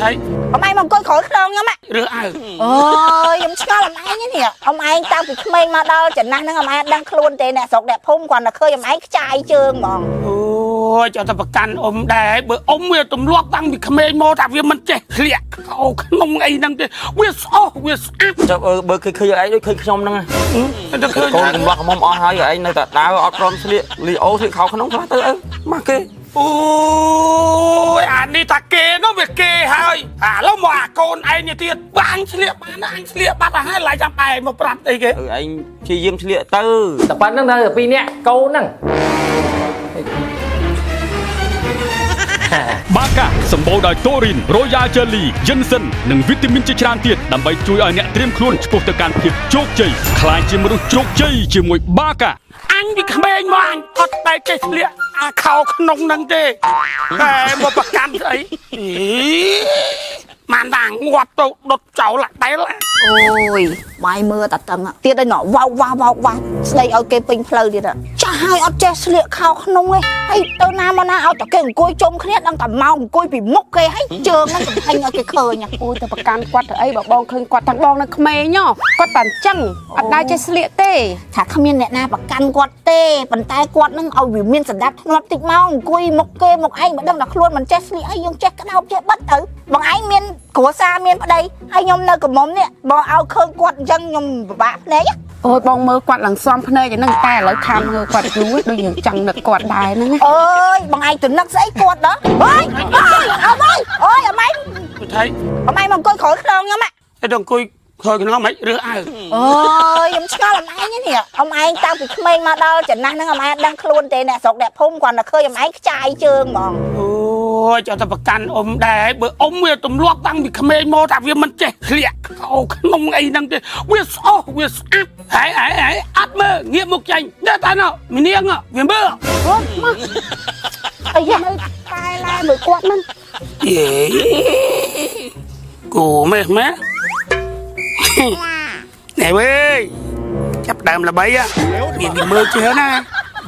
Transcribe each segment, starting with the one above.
ថៃ អមឯងមកអង្គុយក្រោយខ្នងខ្ញុំហ៎ រើសអើ អូយខ្ញុំឆ្ងល់អមឯងនេះអមឯងតាំងពីក្មេងមកដល់ចំណាស់ហ្នឹងអមឯងអត់ដឹងខ្លួនទេអ្នកស្រុកអ្នកភូមិគាត់តែឃើញអមឯងខ្ចាយជើងហ្មង អូយចង់តែប្រកាន់អ៊ំដែរបើអ៊ំវាទម្លាប់តាំងពីក្មេងមកថាវាមិនចេះធ្លាក់ខោក្នុងអីហ្នឹងទេវាស្អុះវាស្អាត ចុះបើឃើញឃើញឯងដូចឃើញខ្ញុំហ្នឹង តែឃើញ កូនកំឡោះកំមុំអស់ហើយឯងនៅតែដើរអត់ព្រមស្លៀកលីអូស្លៀកខោក្នុងខ្លះទៅអើមកគេ អូយអានេះតាគេនោះវាគេហើយអាឡូវមកអាកូនឯងនេះទៀតបាញ់ស្លៀកបានអញស្លៀកបាត់ទៅហើយឡើយចាំឯងមកប្រាប់អីគេ អើឯងព្យាយាមស្លៀកទៅ តែប៉ុណ្្នឹងនៅតែពីរនាក់កូនហ្នឹង បាកាសម្បូរដោយតូរីនរ៉ូយ៉ាល់ជេលីយិនសិននិងវីតាមីនជាច្រើនទៀតដើម្បីជួយឲ្យអ្នកត្រៀមខ្លួនឆ្ពោះទៅកាន់ភាពជោគជ័យក្លាយជាមនុស្សជោគជ័យជាមួយបាកា អញពីក្មេងមកអញអត់តែចេះស្លៀកអាខោក្នុងហ្នឹងទេតែមកប្រកាន់ស្អីអីបានតាងាប់ទៅដុតចោលអាដែល អូយបាយមើលតាតឹងទៀតឲ្យណោវោកវ៉ាវោកវ៉ាស្ដីឲ្យគេពេញផ្លូវទៀតចាស់ហើយអត់ចេះស្លៀកខោក្នុងទេហើយទៅណាមកណាឲ្យតែគេអង្គុយជុំគ្នាដឹងតែមកអង្គុយពីមុខគេហើយជើងហ្នឹងកំហែងឲ្យគេឃើញ អូយទៅប្រកាន់គាត់ទៅអីបើបងឃើញគាត់ទាំងបងនៅក្មេងហ៎គាត់តែអញ្ចឹងអត់ដែរចេះស្លៀកទេ ថាគ្មានអ្នកណាប្រកាន់គាត់ទេប៉ុន្តែគាត់នឹងឲ្យវាមានសណ្ដាប់ធ្នាប់តិចមកអង្គុយមុខគេមុខឯងមិនដឹងថាខ្លួនមិនចេះស្លៀកអីយើងចេះក្តោបចេះបិទទៅបងឯងមានគ្រួសារមានប្តីហើយខ្ញុំនៅក្រមុំនេះបងឲ្យឃើញគាត់អញ្ចឹងខ្ញុំពិបាកភ្នែក អូយបងមើលគាត់ឡើងសំភ្នែកហ្នឹងតែឥឡូវខាំមើលគាត់យូរដូចយើងចង់នឹកគាត់ដែរហ្នឹងណា អើយបងឯងទៅនឹកស្អីគាត់ដល់អើយអើយអើយអើយអមឯង ថៃ អមឯងមកអង្គុយក្រោយខ្នងខ្ញុំ ឯងទៅអង្គុយក្រោយក្នុងមិនរើសអើ អូយខ្ញុំឆ្ងល់អមឯងនេះអមឯងតាំងពីក្មេងមកដល់ចំណាស់ហ្នឹងអមឯងអត់ដឹងខ្លួនទេអ្នកស្រុកអ្នកភូមិគាត់តែឃើញអមឯងខ្ចាយជើងហ្មង អូយចង់តែប្រកាន់អ៊ំដែរបើអ៊ំវាទម្លាប់តាំងពីក្មេងមកថាវាមិនចេះធ្លាក់ខោក្នុងអីហ្នឹងទេវាស្អុះវាស្អាតហើយហើយហើយអត់មើលងាកមុខចេញនេះតែណោមីនាងវាមើល អូមក អីយ៉ា នៅតែឡែមើលគាត់ហ្នឹង យេគូមេម៉ែណែវើយចាប់ដើមល្បីមានគេមើលជឿណា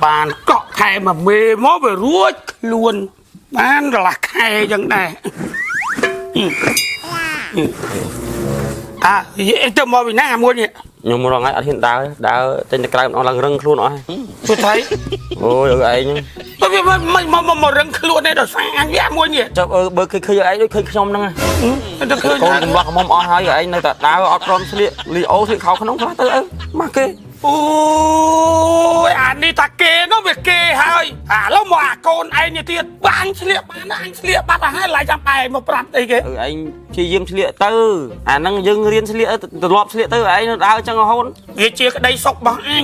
បានកក់ខែមកមេមកវារួចខ្លួនបានកន្លះខែចឹងដែរអាទៅមកពីណាមួយនេះ ខ្ញុំរងថ្ងៃអត់ហ៊ានដើរដើរចេញទៅក្រៅម្ដងឡើងរឹងខ្លួនអស់ហើយ ព្រោះថៃ អូយអើឯង ទៅវាមិនមកមករឹងខ្លួនទេដល់សាអញវាមួយនេះ ចុះអើបើឃើញឃើញឯងដូចឃើញខ្ញុំហ្នឹង ទៅឃើញ កូនកំឡោះកំមុំអស់ហើយឯងនៅតែដើរអត់ព្រមស្លៀកលីអូស្លៀកខោក្នុងខ្លះទៅអើមកគេ អូយអានេះតាគេនោះវាគេហើយអាឡូវមកអាកូនឯងនេះទៀតបាញ់ស្លៀកបានអញស្លៀកបាត់ទៅហើយឡើយចាំឯងមកប្រាប់អីគេ អើឯងព្យាយាមស្លៀកទៅអាហ្នឹងយើងរៀនស្លៀកទម្លាប់ស្លៀកទៅឯងនៅដើរចឹងរហូត វាជាក្តីសុខរបស់អញ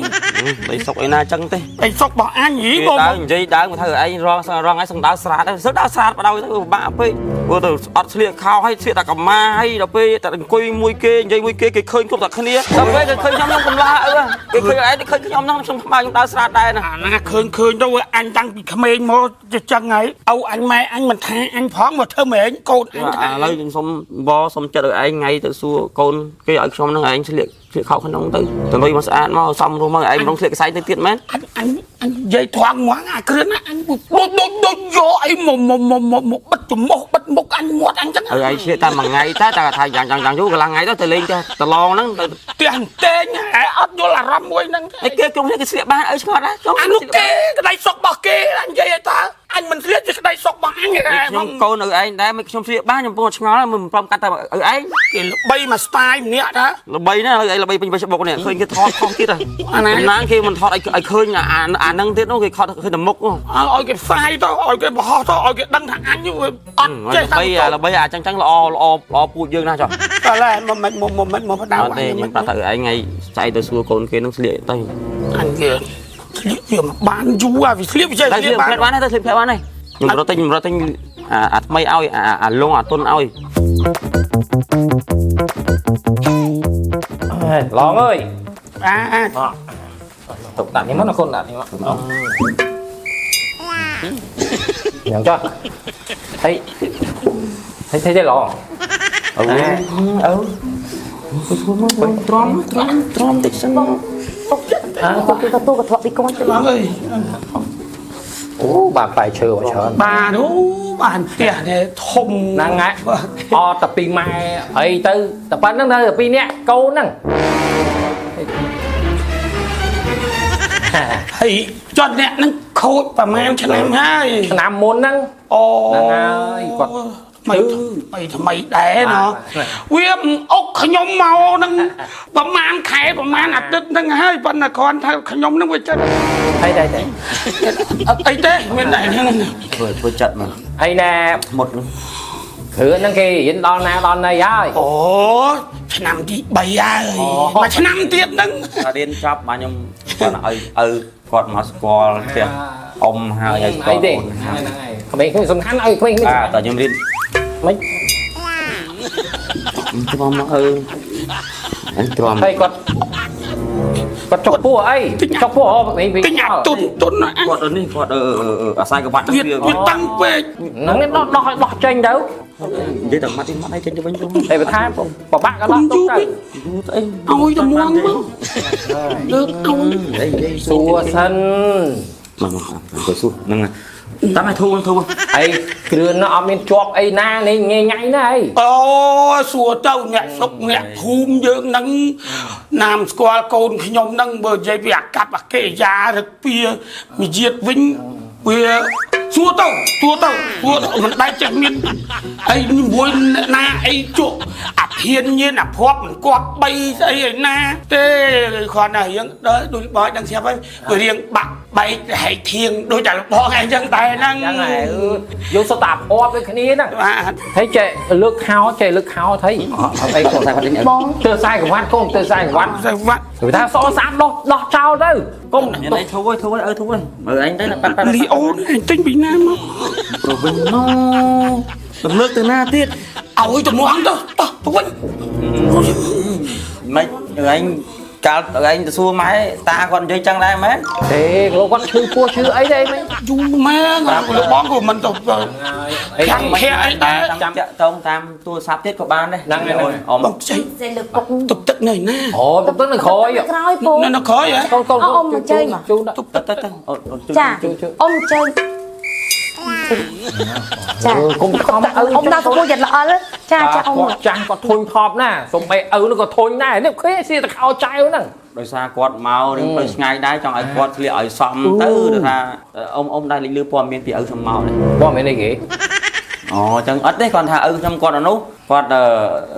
ដីសុកអីណាចឹងទេ ក្តីសុខរបស់អញហី គេ បង ដើរនិយាយដើរមកធ្វើឯងរងរងឯងសំដៅស្រាតសឹកដើរស្រាតបដ ாய் ទៅពិបាកពេកព្រោះទៅអត់ស្លៀកខោហើយស្លៀកតែកម្មាហើយដល់ពេលតែអង្គុយមួយគេនិយាយមួយគេគេឃើញគ្រប់តែគ្នាដល់ពេលគេឃើញខ្ញុំខ្ញុំកំឡោះអើគេឃើញឯងគេឃើញខ្ញុំហ្នឹងខ្ញុំខ្មៅខ្ញុំដើរស្រាតដែរណា អាណាឃើញឃើញទៅអញតាំងពីក្មេងមកជាចឹងហើយឪអញម៉ែអញមិនថាអញផងមកធ្វើមែនកូនអញថា ឥឡូវខ្ញុំសុំវសុំចិត្តឲ្យឯងថ្ងៃទៅសួរកូនគេឲ្យខ្ញុំហ្នឹងឯងស្លៀកស្លៀកខោក្នុងទៅទៅលុយមកស្អាតមកសំរុំមកឯងមិនស្លៀកខ្សែទៅទៀតមែន អញអញអញនិយាយត្រង់ហ្មងអាគ្រឿនណាអញដូចដូចដូចយកអីមកមកមកមកបិទច្រមុះបិទមុខអញមាត់អញចឹង ឲ្យឯងស្លៀកតែមួយថ្ងៃតែតែថាយ៉ាងយ៉ាងយ៉ាងយូរកន្លះថ្ងៃទៅទៅលេងទៅតឡងហ្នឹងទៅ ផ្ទះតេងហែអត់យល់អារម្មណ៍មួយហ្នឹងទេ ឯគេក្រុមនេះគេស្លៀកបានអីឆ្ងល់ដែរខ្ញុំ អានោះគេក្តីសុខរបស់គេអញនិយាយឲ្យតើអញមិនស្លៀកជាក្តីសុខរបស់អញហែ ខ្ញុំកូនឲ្យឯងដែរមិនខ្ញុំស្លៀកបានខ្ញុំពងឆ្ងល់មិនព្រមកាត់តែឲ្យឯង គេល្បីមួយ style ម្នាក់តា ល្បីណាស់ឲ្យឯងល្បីពេញ Facebook នេះឃើញគេថតខុសទៀត អាណា ណាគេមិនថតឲ្យឲ្យឃើញអាអាហ្នឹងទៀតនោះគេខត់ឃើញតែមុខ ឲ្យគេផ្សាយទៅឲ្យគេបង្ហោះទៅឲ្យគេដឹងថាអញវាអត់ចេះ ល្បីល្បីអាចឹងចឹងល្អល្អល្អពូជយើងណាស់ចុះ តែឡែមកមិនមកមកមិនមកបដៅ អត់ទេខ្ញុំប្រាប់ថាឯងថ្ងៃស្អែកទៅសួរកូនគេនឹងស្លៀកទៅ អញវាស្លៀកវាមិនបានយូរអាវាស្លៀកវាចេះ តែ ស្លៀកបាន ស្លៀកផ្លែបានទេស្លៀកផ្លែបានទេខ្ញុំរត់ទិញរត់ទិញអាអាថ្មីឲ្យអាអាលងអាតុនឲ្យ ឡងអើយ អាអា ទុកដាក់នេះមកណាកូនដាក់នេះមកញ៉ាំចុះthấy thấy thấy thế lò អឺអឺទ្រាំទ្រាំទ្រាំតិចសិន à tôi tôi tôi có thoát đi con ឡងអើយ អូបាទផ្លែឈើមកច្រើន បាទអូ បានផ្ទះនេះធំ ហ្នឹងហើយអត់តែពីម៉ែអីទៅតែប៉ុណ្្នឹងទៅតែពីរនាក់កូនហ្នឹង ហើយចត់អ្នកហ្នឹងខូចប្រហែលឆ្នាំហើយ ឆ្នាំមុនហ្នឹង អូ ហ្នឹងហើយគាត់ ថ្មីថ្មីថ្មីដែរណោះវាមិនអុកខ្ញុំមកហ្នឹងប្រហែលខែប្រហែលអាទិត្យហ្នឹងហើយប៉ុន្តែគ្រាន់ថាខ្ញុំហ្នឹងវាចិត្ត ហើយតែតែ អត់អីទេមានតែហ្នឹង ធ្វើធ្វើចិត្តមក ហើយណែ មុតហ្នឹង គ្រឿងហ្នឹងគេរៀនដល់ណាដល់ណីហើយ អូឆ្នាំទី3ហើយមួយឆ្នាំទៀតហ្នឹង ថារៀនចប់បាទខ្ញុំគាត់ឲ្យឪគាត់មកស្គាល់ផ្ទះអ៊ំហើយឲ្យស្គា អីទេ ល់អូនហើយ ហ្នឹងហើយក្មេងៗសំខាន់ឲ្យក្មេងៗ បាទតើខ្ញុំរៀន មិន ទ្រាំមកឪអញទ្រាំ ហើយគាត់គាត់ចុកពោះអីចុកពោះអូវិញវិញ ទិញអាទុនទុនណា គាត់ទៅនេះគាត់អឺអាស្រ័យកវ៉ាត់ វាវាតាំងពេក ហ្នឹងដោះដោះដោះចេញទៅ និយាយតែម៉ាត់នេះម៉ាត់អីចេញទៅវិញទៅ តែបើថាពិបាកក៏ដោះទុកទៅ យូរស្អី ឲ្យតែមួងមកលើកឲ្យ អីនិយាយ សួរសិន មកមកទៅសួរហ្នឹងតាមឲ្យធូរធូរ អីគ្រឿននោះអត់មានជាប់អីណានេះញ៉ៃញ៉ៃណាអី អូសួរទៅអ្នកស្រុកអ្នកភូមិយើងហ្នឹងណាមស្គាល់កូនខ្ញុំហ្នឹងបើនិយាយពីអាកប្បអាកិរិយារឹកពីវិជាតិវិញវាសួរទៅសួរទៅសួរទៅមិនដែលចេះមានអីមួយណាអីជក់អាភៀនញៀនអាភ័ព្វមិនគប់បីស្អីឯណាទេគ្រាន់តែរៀងដល់ដូចបយដឹងស្រាប់ហើយវារៀងបាក់បែកហែកធៀងដូចតែបងឯងចឹងតែហ្នឹង ចឹងហើយយកសុទ្ធតែអបដូចគ្នាហ្នឹង បាទ ហើយចេះលើកខោចេះលើកខោថៃអត់អីកូន ខ្សែគាត់នេះ បង ទើខ្សែក្រវ៉ាត់កូនទើខ្សែក្រវ៉ាត់ សេវ៉ាត់ គេថាសស្អាតដោះដោះចោលទៅកុំ មានអីធូរហើយធូរហើយឪធូរហើយមើលអញទៅប៉ាត់ប៉ាត់ លីអូនឯងទិញពីណាមក ទៅវិញមករំលើកទៅណាទៀត ឲ្យទៅមួងទៅតោះទៅវិញ មិនឯងកាលឯងទៅសួរម៉ែតាគាត់និយាយចឹងដែរមែន ទេលោកគាត់ឈឺពោះឈឺអីទេមែន យូរមែនលោកបងក៏មិនទៅខាងភ័ក្រអីដែរ ចាំតាក់តងតាមទូរស័ព្ទទៀតក៏បានដែរអ៊ំ បងខ្ចី សេលើកពុក ទុកទឹកនៅណា អូទៅទៅនៅក្រោយ ក្រោយពូ នៅនៅក្រោយហ៎ កូនកូន អ៊ំមកជើញ ជូនដាក់ ទៅទៅទៅអូនជួយ ចាអ៊ំជើញចា កុំខំឪ អ៊ំដល់កពស់យ៉ាត់ល្អិលចាចាអ៊ំ គាត់ចាស់គាត់ធុញថប់ណាសំបីឪនោះក៏ធុញដែរនេះឃើញសៀតខោចៅហ្នឹង ដោយសារគាត់មករឿងទៅឆ្ងាយដែរចង់ឲ្យគាត់ធ្លាក់ឲ្យសមទៅទៅថាអ៊ំអ៊ំដែរលេចលឺព័ត៌មានពីឪខ្ញុំមកនេះ បងមានអីគេ អូចឹងអត់ទេគាត់ថាឪខ្ញុំគាត់អនុគាត់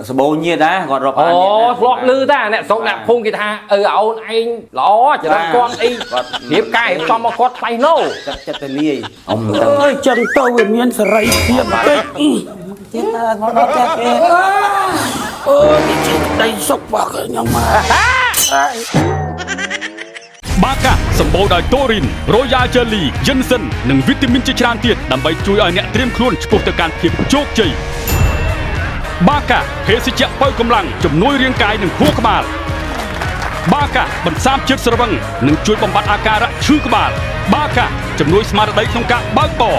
សបោញាតដែរគាត់រាប់ អូ អានញាតដែរ ធ្លាប់លឺតាអ្នកស្រុកអ្នកភូមិគេថាឪអូនឯងល្អចរិតគាត់អីរៀបការរៀបចំមកគាត់ថ្លៃណូ ចិត្តចិត្តទៅលាយអ៊ំទៅ អើយចឹងទៅវាមានសេរីភាពពេក ទៀតមកដល់ផ្ទះគេ អើយនេះជាក្តីសុខរបស់ខ្ញុំមក បាកាសម្បូរដោយតូរីនរ៉ូយ៉ាល់ជេលីយិនសិននិងវីតាមីនជាច្រើនទៀតដើម្បីជួយឲ្យអ្នកត្រៀមខ្លួនឆ្ពោះទៅកាន់ភាពជោគជ័យបាកាភេសជ្ជៈបើកម្លាំងជំនួយរាងកាយនិងខួរក្បាលបាកាបន្សាបជាតិស្រវឹងនិងជួយបំបត្តិអាការៈឈឺក្បាលបាកាជំនួយស្មារតីក្នុងការបើកបរ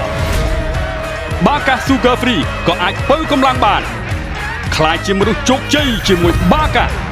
បាកា Sugar Free ក៏អាចបើកម្លាំងបានក្លាយជាមនុស្សជោគជ័យជាមួយបាកា